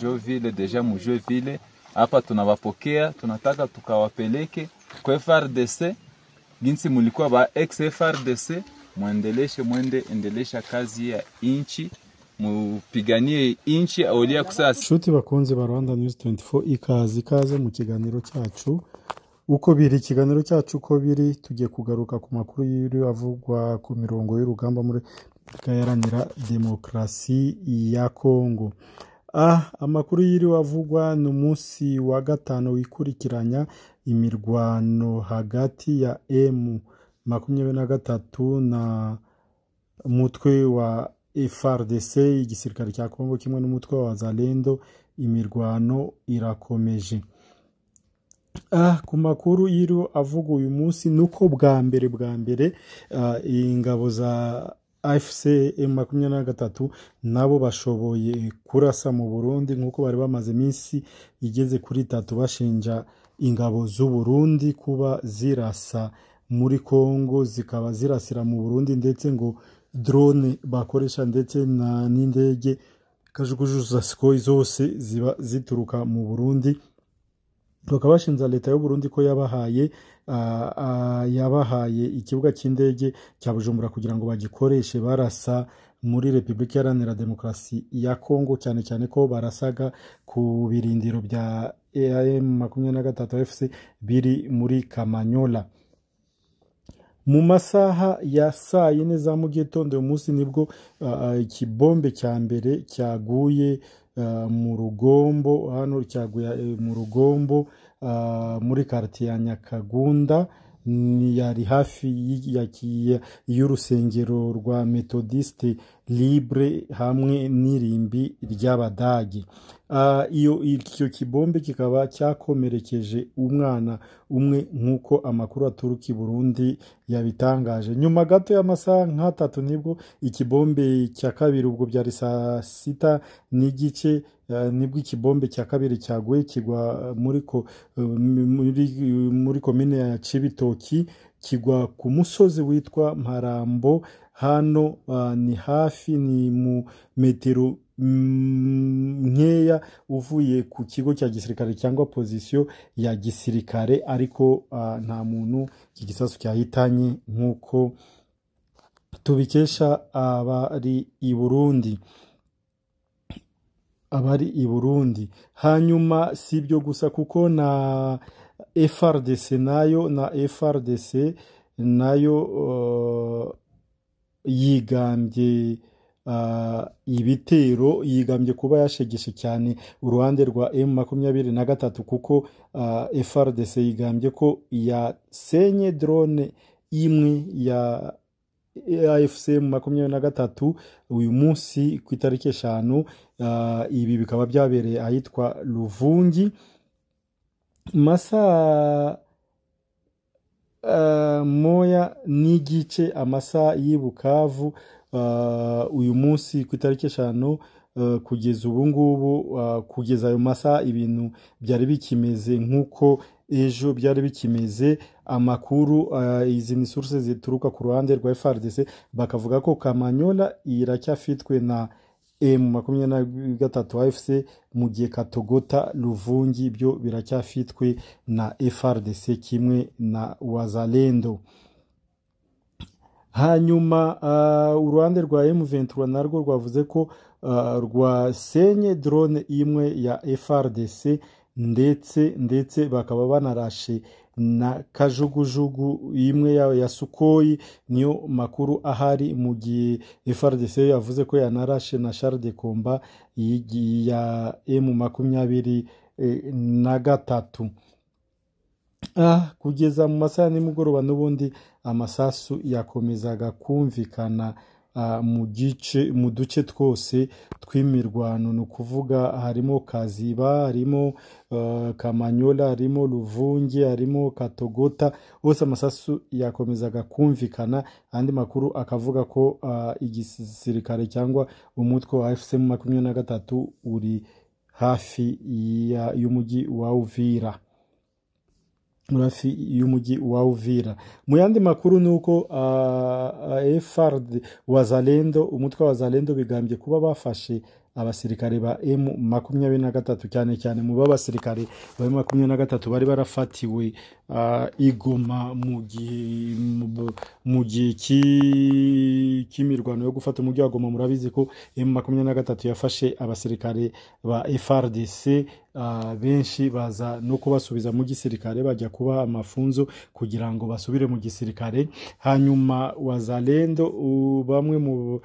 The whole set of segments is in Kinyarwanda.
Njo vile déjà mujue vile hapa tunawapokea, tunataka tukawapeleke kwa FARDC ginsi mulikuwa ba ex FARDC, muendeleshe mwende endelesha kazi ya inchi, mupiganie inchi aulia kusasa. Nshuti bakunzi ba Rwanda News 24, ikaze ikaze mu kiganiro cyacu uko biri. Ikiganiro cyacu uko biri, tugiye kugaruka ku makuru y'iri avugwa ku mirongo y'urugamba muri Repubulika Iharanira Demokarasi ya Kongo. Amakuru yiriwe avugwa ni umunsi wa gatanu wikurikiranya imirwano hagati ya M23 na mutwe wa FARDC, igisirikare cya Kongo, kimwe n'umutwe wa Wazalendo. Imirwano irakomeje. Ku makuru yiriwe avugwa uyu munsi nuko bwa mbere ingabo za AFC M23 nabo bashoboye kurasa mu Burundi, nkuko bari bamaze iminsi igeze kuri 3 bashinja ingabo z'u Burundi kuba zirasa muri Kongo, zikaba zirasira mu Burundi, ndetse ngo drone bakoresha ndetse na n'indege kajugujugu za Sukhoi zose ziba zituruka mu Burundi. Bakaba bashinja leta y'u Burundi ko yabahaye ikibuga cy'indege cya Bujumbura kugira ngo bagikoreshe barasa muri Repubulika Iharanira Demokarasi ya Kongo, cyane cyane ko barasaga ku birindiro bya M23 FC biri muri Kamanyola. Mu masaha ya saa 4 za mu gitondo uyu munsi nibwo ikibombe cya mbere cyaguye mu Rugombo, hano cyaguye mu Rugombo muri quartier ya Nyakagunda, yari hafi y'urusengero rwa Methodiste Libre hamwe n'irimbi ry'Abadagi. Icyo kibombe kikaba cyakomerekeje umwana umwe, nk'uko amakuru aturuka i Burundi yabitangaje. Nyuma gato y'amasaha nk'atatu nibwo ikibombe cya kabiri, ubwo byari saa 6:15, nibwo ikibombe cya kabiri cyaguye kigwa muri komine ya Cibitoki, kigwa ku musozi witwa Mparambo. Hano ni hafi, ni mu metero nkeya uvuye ku kigo cya gisirikare cyangwa position ya gisirikare, ariko nta muntu iki gisasu cyahitanye, nk'uko tubikesha abari i Burundi. Hanyuma si ibyo gusa, kuko na FARDC nayo yigambye ibitero, yigambye kuba yashegeshe cyane uruhande rwa M23, kuko FARDC yigambye ko yasenye drone imwe ya AFC M23 uyu munsi ku itariki 5. Ibi bikaba byabereye ahitwa Luvungi. Masaa 1:30 amasaha y'i Bukavu uyu munsi ku itariki 5, kugeza ubu ngubu, kugeza ayo masaha ibintu byari bikimeze nk'uko ejo byari bikimeze. Amakuru izi ni sources zituruka ku ruhande rwa FARDC, bakavuga ko Kamanyola iracyafitwe na M23 AFC, mu gihe Katogota, Luvungi byo biracyafitwe na FARDC kimwe na Wazalendo. Hanyuma uruhande rwa M23 narwo rwavuze ko rwasenye drone imwe ya FARDC, ndetse bakaba banarashe na kajugujugu imwe ya Sukhoi. Niyo makuru ahari, mu gihe FARDC yavuze ko yanarashe na char de combat ya M23. Kugeza mu masaha nimugoroba n'ubundi amasasu yakomezaga kumvikana mu duce twose tw'imirwano, ni ukuvuga harimo Kaziba, harimo Kamanyola, harimo Luvungi, harimo Katogota, hose amasasu yakomezaga kumvikana. Andi makuru akavuga ko igisirikare cyangwa umutwe wa AFC M23 uri hafi y'umujyi wa Uvira. Mu yandi makuru nuko FARD Wazalendo, umutwe wa Wazalendo bigambye kuba bafashe abasirikare ba M23, cyane cyane mu b'abasirikare ba M23 bari barafatiwe i Goma mu gihe cy'imirwano yo gufata umujyi wa Goma. Murabizi ko M23 yafashe abasirikare ba FARDC benshi, baza no kubasubiza mu gisirikare, bajya kuba amafunzo kugira ngo basubire mu gisirikare. Hanyuma Wazalendo, bamwe mu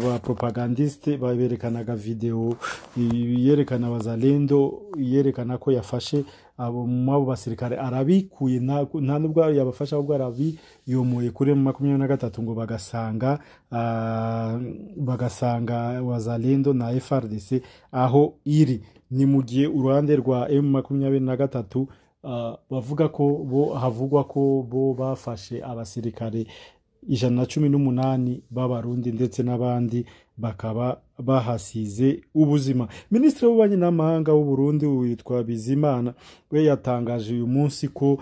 ba propagandiste baberekanaga video yerekana Wazalendo, yerekana ko yafashe abo mu basirikare, arabikuye, nta nubwo yabafasha, ahubwo arabiyomoye kuri M23, ngo bagasanga Wazalendo na FARDC aho iri. Ni mu gihe uruhande rwa M23 bavuga ko bo, havugwa ko bo bafashe abasirikare 118 b'Abarundi ndetse n'abandi bakaba bahasize ubuzima. Minisitiri w'ububanyi n'amahanga w'u Burundi witwa Bizimana we yatangaje uyu munsi ko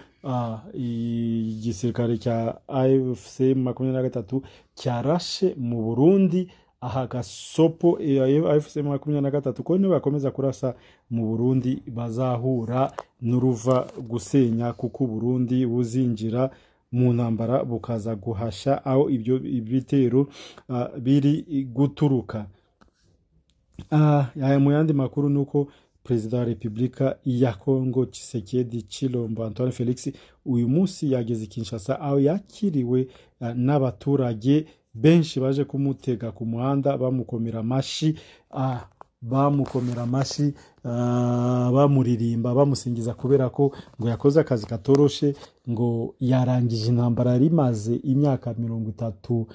igisirikare cya AFC 23 cyarashe mu Burundi, aha gasopo AFC 23 ko nibakomeza kurasa mu Burundi bazahura n'uruva gusenya, kuko Burundi buzinjira mu ntambara bukaza guhasha aho ibyo bitero biri guturuka. Aya mu yandi makuru nuko Perezida wa Repubulika ya Kongo Tshisekedi Tshilombo Antoine Felix uyu munsi yageze Kinshasa, aho yakiriwe n'abaturage benshi baje kumutega ku muhanda, bamukomera amashi, bamuririmba, bamusingiza kubera ko ngo yakoze akazi katoroshe, ngo yarangije intambara yari imaze imyaka 30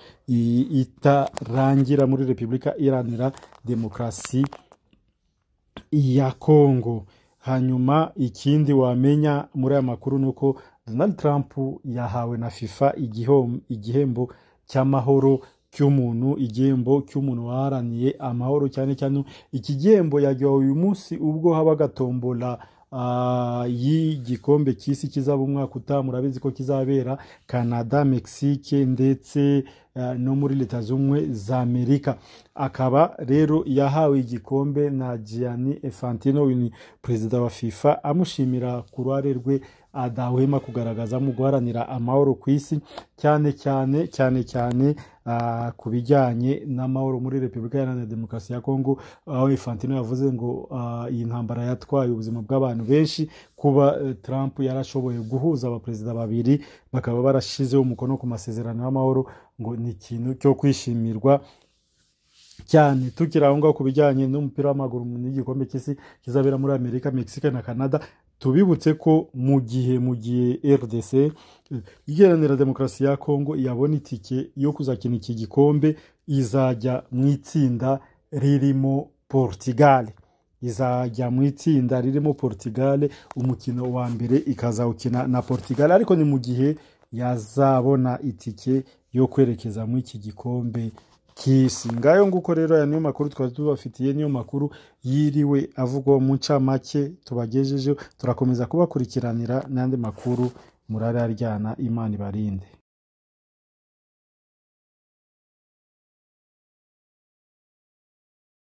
itarangira muri Repubulika Iharanira Demokarasi ya Kongo. Hanyuma ikindi wamenya muri aya makuru nuko Donald Trump yahawe na FIFA igihembo cy'amahoro cy'umuntu, igihembo cy'umuntu waharaniye amahoro cyane cyane. Iki gihembo yagiwe uyu munsi ubwo habaga tombola y'igikombe cy'isi kizaba umwaka utaha. Murabizi ko kizabera Canada, Mexique ndetse no muri Leta Zunze za Amerika. Akaba rero yahawe igikombe na Gianni Infantino, uyu ni perezida wa FIFA, amushimira ku ruhare rwe adahwema kugaragaza mu guharanira amahoro ku isi, cyane cyane cyane cyane ku bijyanye n'amahoro muri Repubulika Iharanira Demokarasi ya Kongo, aho Infantino yavuze ngo iyi ntambara yatwaye ubuzima bw'abantu benshi. Kuba Trump yarashoboye guhuza abaperezida babiri bakaba barashizeho umukono ku masezerano y'amahoro, ngo ni ikintu cyo kwishimirwa cyane. Tukiri aho ngaho ku bijyanye n'umupira w'amaguru n'igikombe cy'isi kizabera muri Amerika, Mexique na Canada, tubibutse ko mu gihe RDC Iharanira Demokarasi ya Kongo yabona itike yo kuzakina iki gikombe, izajya mu itsinda ririmo Portugal. Izajya mu itsinda ririmo Portugal, umukino wa mbere ikazawukina na Portugal, ariko ni mu gihe yazabona itike yo kwerekeza muri iki gikombe cy'isi. Ngayo nguko rero, aya niyo makuru twari tubafitiye, niyo makuru yiriwe avugwa mu ncamake tubagejejeho. Turakomeza kubakurikiranira n'andi makuru. Murararyana, Imana ibarinde.